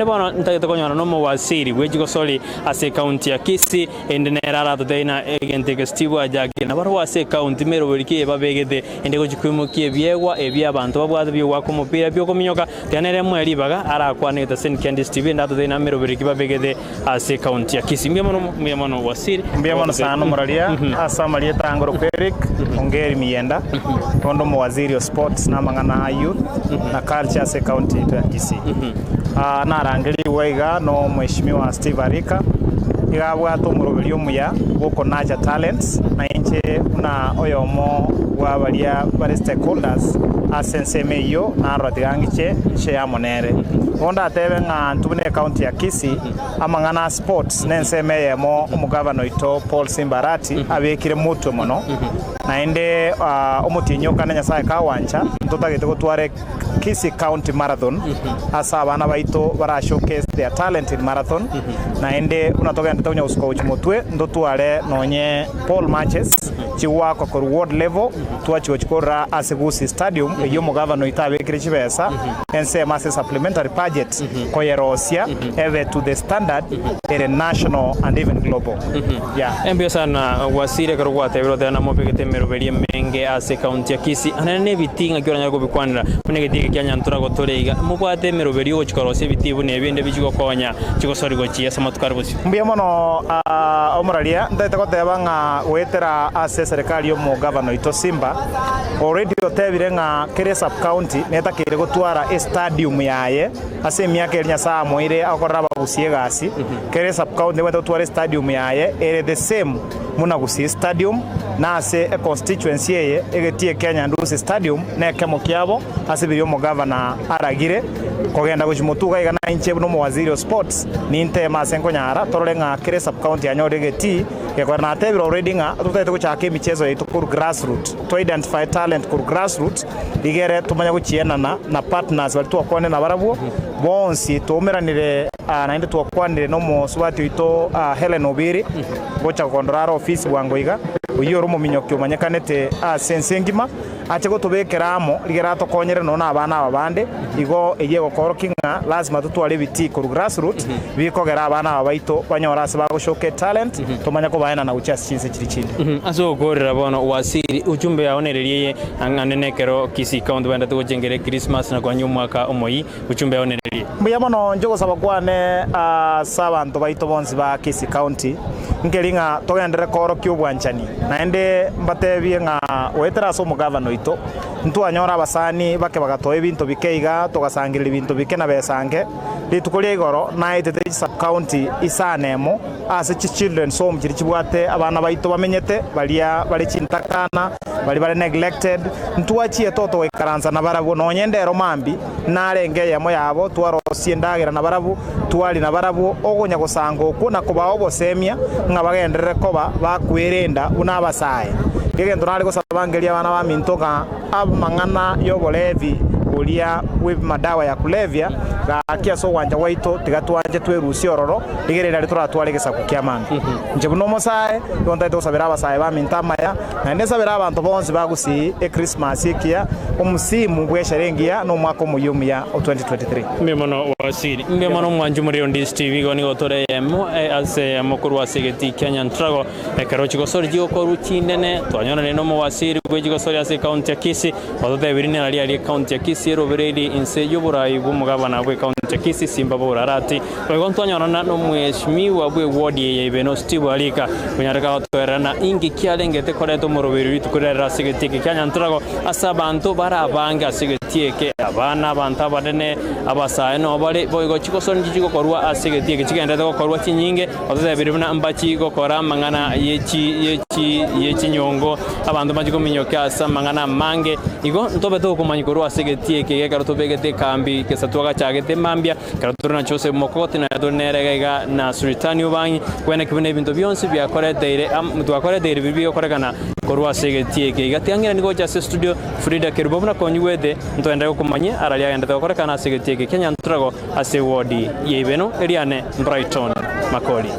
Bono ntagete konyora nomowasiri bwe chigosori ase ekaunti ya Kisii, ende nere aratotebie ng'a egento eke Steve ajakire nabarabwo ase ekaunti meroberi ki babegete ende gochia koimokia ebiegwa ebi abanto babwate biogoaka omopira biokominyoka tiga nere emoe ribaga arakwane egetaseni kia Ndisi TV ende atotebie ng'a meroberi ki babegete ase ekaunti ya Kisii. Mbuya mono mbuya mono wasiri. Mbuya mono sana omoraria ase amarieta angorokwa Eric Ongeri Miyenda, onde omowaziri o sports na amang'ana a youth na culture ase ecounty yaito ya Kisii. Ah, narangerigwe iga no omweshimiwa Steve Arika, iga abwate omoroberio omuya bw'okonacha talents, na inche buna oyomo bwa baria bare stakeholders ase ensemo eyio narora tiga ng'iche nshare amo nere. Bono ndatebe ng'a intwe buna ecounty ya Kisii, Amang'ana a sports nensemo eyemo omogavana oito Paul Simba Arati abekire motwe mono, naende omotienyi o kane Nyasae kagwancha ntotagete gotwara Kisii County Marathon ase abana baito bara showcase their talent in marathon naende buna togendete konya gosuka gochia motwe ntotware nonye pole matches chigwakwa korwa ward level twachia gochikorera ase Gusii Stadium eyio omogavana oito abekire chibesa ensemo ase supplementary budget koyerosia ebe to the standard ere national and even global. Yeah. Mbuya sana Wasiri ekero gwatebire otebe namobegete emeroberi emenge ase ekaunti ya Kisii. Anene na ebitii ng'aki oranyare kobikwanera buna egetii eke kia Nyantura tore iga. Mobwate emeroberi ogochia korosia ebitii buna ebi ende bichie gokonya chigosori gochia ase amatuko are bosio. Mbuya mono omoraria, ntagete goteba ng'a goetera ase eserekari y'omogavana oito Simba, already otebire ng'a kera esub county netakeire gotwara estadium yaye Ase emiaka eria Nyasae amoeire agokorera abagusii egasi, kera esub-county nebwenerete gotwara estadium yaye ere the same buna Gusii Stadium, na ase econstituency eye egetie kia Nyandusi Stadium nekemo kiabo ase biria omogavana aragire kogenda gochia motuga iga na inche buna omowaziri o sports ninteme ase nkonyara torore ng'a kera esub-county yanyorire egetii gekogera natebire already ng'a totagete gochaka emicheso yaito korwa grassroot, to identify talent korwa grassroots. Rigere tomanye gochienana na partners baria twakwanire nabarabwo bonsi twaumeranire naende twakwanire nomosubati oito Hellen Obiri gocha gokondora are office bwango iga, oyio ore omominyoki omanyekanete ase ense engima, ache gotobekera amo rigere atokonyere nonya na abana aba bande, igo eyio egokoorokia ng'a lazima totware ebitii korwa grassroot bikogera abana aba baito banyore ase bagoshoka etalent tomanye kobaenana gochia ase chinse chiria chinde. Ase ogokoorera bono Wasiri, ujumbe yao nereria eye Ang'ane nekero Kisii County baendete gochengera Ekrismasi na koanyia omwaka omoyia, ujumbe yao nereria. Mbuya mono inche ogosaba kwane ase abanto baito bonsi ba Kisii County nkeri ng'a togenderere koorokia obwanchani naende mbatebie ng'a goetera ase omogavana oito ntwanyora abasani bake bagatoa ebinto bike iga togasangereria ebinto bike na besa nke rituko ria igoro naetete chisub county isano emo ase chi children's home chiria chibwate abana baito bamenyete baria bare chintakana Baria bare neglected, ntwachiete otogoikaransa nabarabwo, nonya endero mambia narenge eyemo yabo, twarosia endagera nabarabwo, twaria nabarabwo, okonya gosanga okwo na kobaa obosemia ng'a bagenderere koba bakwerenda buna abasae. Egento nare gosaba ngerie abana baminto ng'a amang'ana y'oborevi boria bw'emadawa ya kulevya, gaki ase ogwancha gwaito tiga twanche twerusie ororo, rigereria nario toratware egesaku ki'amambia. Inche buna omosae, nigo ntagete gosabera abasae baminto amaya, Naende nsabere abanto bonsi ba Gusii Ekrismasi ekiya, omusimu bw'eshera engiya, na omwaka omoyia omuya o 2023. Mbuya mono Wasiri. Mbuya mono omwanchi omoriri o Ndisi TV igo nigo tore eyemo ase eyemo korwa ase egetii kia Nyantrago ekero chigosori chigokorwa chindene twanyoranire na omowasiri bwe chigosori ase ecounty ya Kisii ototebirie nari aria ecounty ya Kisii erobereirie inse y'oborai bw'omogabana bwe ecounty ya Kisii Simba Bourarati Boigo ntwanyorana nomweshimiwa bw'ewodi eye Ibeno Steve Arika, onyareka gotoerera na inki kiarengete koreta omoroberio rituko riarero ase egetii eke kia Nyantrago ase abanto bare abange ase egetii eke, abana, abanto abanene, abasae noo bare, boigo chigosori nchichi gokorwa ase egetii eke chigenderete gokorwa chinyinge, ototebirie buna mbachi gokora amang'ana yechi yechi yechinyongo, abanto mbachi kominyokia ase amang'ana amange. Igo ntobe tokomanya korwa ase egetii eke iga ekero tobegete ekambi gesa twagachagete mambia. Ekero tore na Joseph Mokoti naye tore nere iga iga na Sultani Obangi, kweneki buna ebinto bionsi biakoreteire am twakoreteire biria bigokorekana korwa ase egetii eke iga. Tiang'irani gocha ase studio Frida Kerubo buna konyigwete ntoenderere gokomanyia araria agendete gokorekana ase egetii eke kia Nyantrago ase ewodi ya Ibeno eriane Brighton Makori.